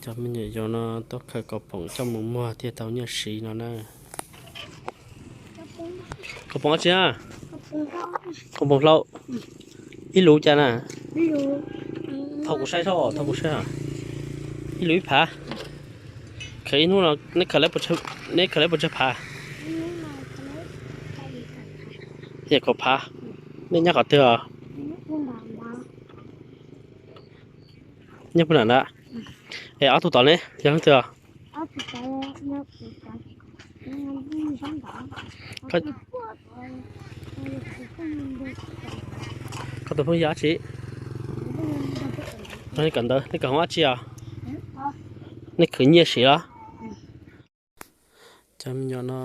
Cov me nyuam yaus no tuaj khaws kaus poom coj mus muag thiaj tau nyiaj siv no na. Kaus poom dab tsi na? Kaus poom hlau. Ib lus cas na? Thov kuv saib saib, thov kuv saib. Ib lus ib phav. Khaws ib hnub no neb khaws, neb khaws lawv puas tsawg phav? Yog kaum phav. Nej nyob qhov twg os? Nyob puag nram ntawd. Es ob tug tod ne yog leej twg os? Koj tus phooj ywg dab tsi? Nej kawm ntawv, nej kawm hoob dab tsi os? Nej khwv nyiaj siv los? Cov me nyuam no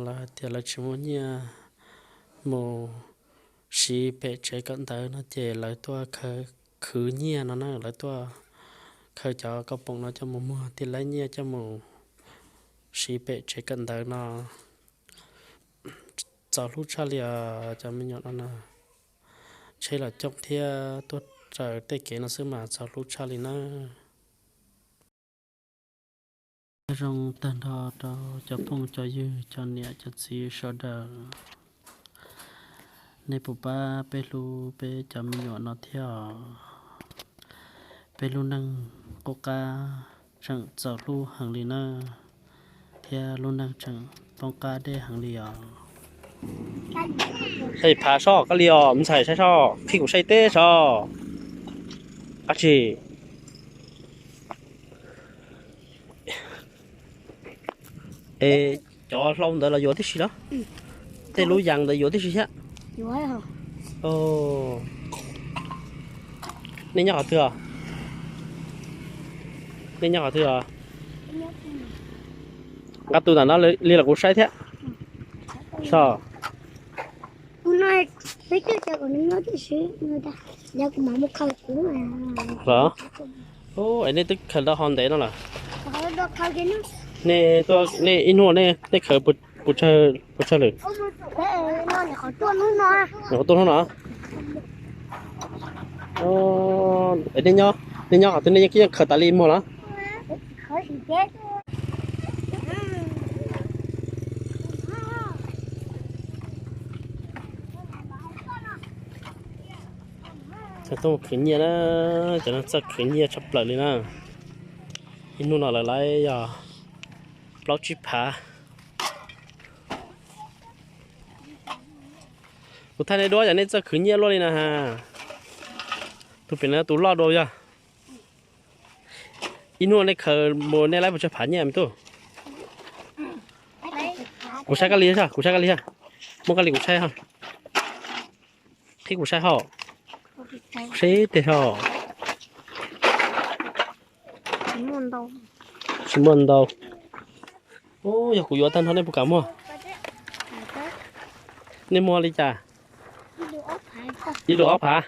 lawv tias lawv tsis muaj nyiaj mus siv pem tsev kawm ntawv no ces lawv tuaj khwv nyiaj no na, lawv tuaj khaws cov kaus poom no coj mus muag thiaj laib nyiaj coj mus siv pem tsev kawm ntawv no. Txaus hlub tshaj li os cov me nyuam no na. Tsheb los coob thiab tuaj raws tej kev no xwb mas txaus hlub tshaj li nawb. Nyob zoo tag nrho rau cov phooj cov ywg, cov niam cov txiv sawv daws, nej puas pab peb hlub peb cov me nyuam no thiab os? Peb lub neej qub qab tseem txaus hlub heev li na, thiab lub neej tseem poob qab deb heev li os. Saib phav soj koj li os ntxhais, saib soj, qhib kuv saib teb soj. Dab tsi? Es cov hlau ntawd los yuav tib si los? Tej lub yas ntawd yuav tib si thiab? Nej nyob qhov twg os? Nej nyob qhov twg os? Nqa tus ntawm no li los kuv saib thiab. Soj. Los? Es nej twb khaws tau ho ntev no lawm. Nej, nej ib hnub nej khaws puas tsawg lwm? Nyuam qhuav tuaj hnub no. Nej nyob qhov twg nej yeej khaws tas li muag los? Cov tuaj mus khwv nyiaj na, cov no txawj khwv nyiaj tshaj plaws li na. Ib hnub no lawv laib yog plaub tsib phav. Kuv thaij nej duab yog nej txawj khwv nyiaj luaj li na ha. Tus pem no tus loj dua yog. Ib hnub nej khaws mus nej laib puas tsawg phav nyiaj me tub? Kuv saib koj li, kuv saib koj li, muab koj li kuv saib ho. Qhib kuv saib ho. Seb tej ho. Tsis muaj ntau. Yog kuv yuav tag nrho nej puas kam muag? Nej muag li cas? Ib lus ob phav.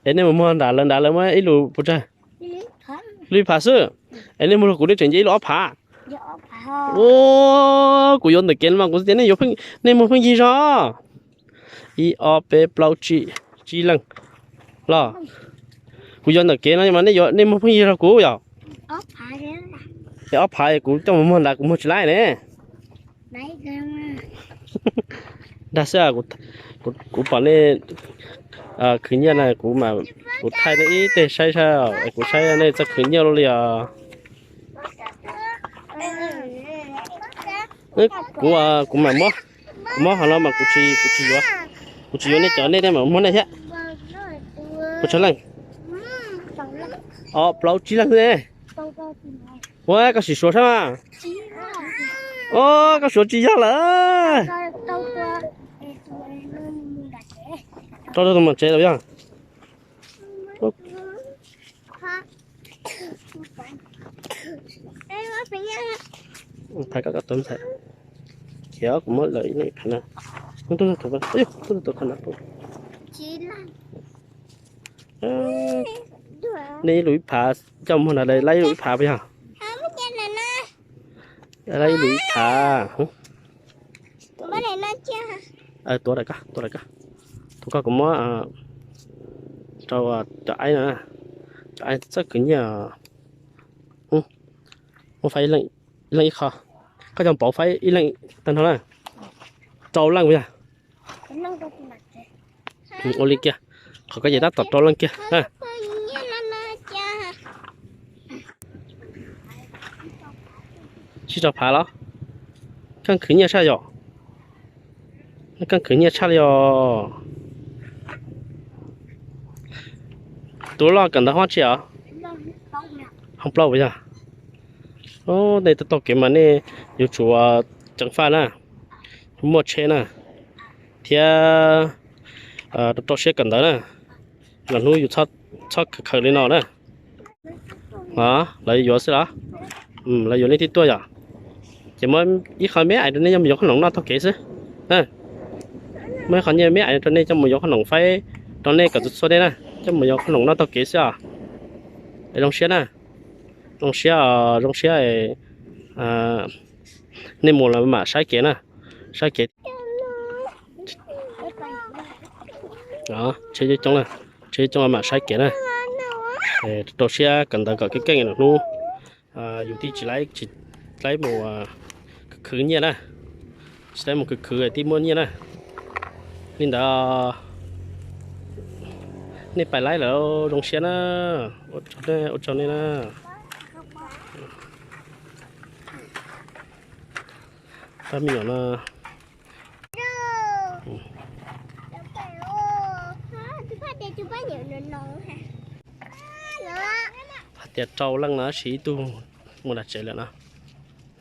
Es nej mus muag nram lawv, nram lawv muab ib lus puas tsawg? Lub ib phav xwb. Es nej muag rau kuv nej tseem nce ib lus ob phav. Kuv yuav ntawm kev mas kuv tias nej yuav, nej muag pheej yig zog. Ib ob peb plaub tsib, tsib leeg los. Kuv yuav ntawm kev no mas nej yuav, nej muag pheej yig zog kuv yom. Es ob phav kuv coj mus muag nrad kuv muag tsis laib ne. Dag xwb, kuv pom nej khwv nyiaj na, kuv mas kuv thaij nej ib teg saib saib, kuv saib nej txawj khwv nyiaj luaj li os. Kuv, kuv mam muab, kuv muab hov no mas kuv tsis, kuv tsis yuav, kuv tsis yuav nej cov, nej mam muab nej thiab. Puas tsawg leej? Ob plaub tsib leeg xwb ne. Ua koj sim suav saib mas. Os, koj suav tsis yog lawm. Rau rau tus mam tsev lawm yog. Phav koj tus ntxhais. Khiav kuv muab lawm ib leeg phav na. Tuaj, tuaj, tuaj, tuaj, tuaj. Nej ib lus ib phav, coj muag nrad lawv laib ib lus ib phav puas yog? Laib ib lus ib phav. Tuav daim koj, tuav daim koj. Tus koj kuv muab rau cov aib no, cov aib txawj khwv nyiaj. Muab faib ib leeg ib qho. Koj coj npauv faib ib leeg tag nrho na. Rau leej puas yog? Ua li kiag, qhov koj ces tab tom rau leej kiag. Sib rau phav los? Keej khwv nyiaj saj yom? Keej khwv nyiaj tshaj li os. Tus loj kawm ntawv hoob tsi os? Hoob plaub puas yog? Nej taug kev mas nej yuav tsum ceev faj na, muaj tsheb na, thiab rau siab kawm ntawv na, lwm hnub yus txhob khaws khaws li no na. Lawv yuav xwb los? Lawv yuav nej thiaj tuaj yom? Ces muab ib qho me me ais rau nej coj mus yuav qhob noom noj taug kev xwb. Muab ib qho nyiaj me me ais rau nej coj mus yuav qhob noom faib rau nej kom txhua txhua dej na, coj mus yuav qhob noom noj taug kev xwb os. Zoo siab na, zoo siab, zoo siab. Nej mus los mam saib kev na, saib kev. Tsheb coob, tsheb coob mam saib kev na. Rau siab kawm ntawv kom keej keej lwm hnub yus thiaj tsis tau mus khwv khwv nyiaj na, tsis tau mus khwv khwv thiaj muaj nyiaj na. Li ntawd nej pais laib lawm zoo siab na, ua tsaug nej na. Pab me nyuam no. Hais tias rau leej no tab sis ib tug mus nram tsev lawm no,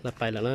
lawv pais lawm na.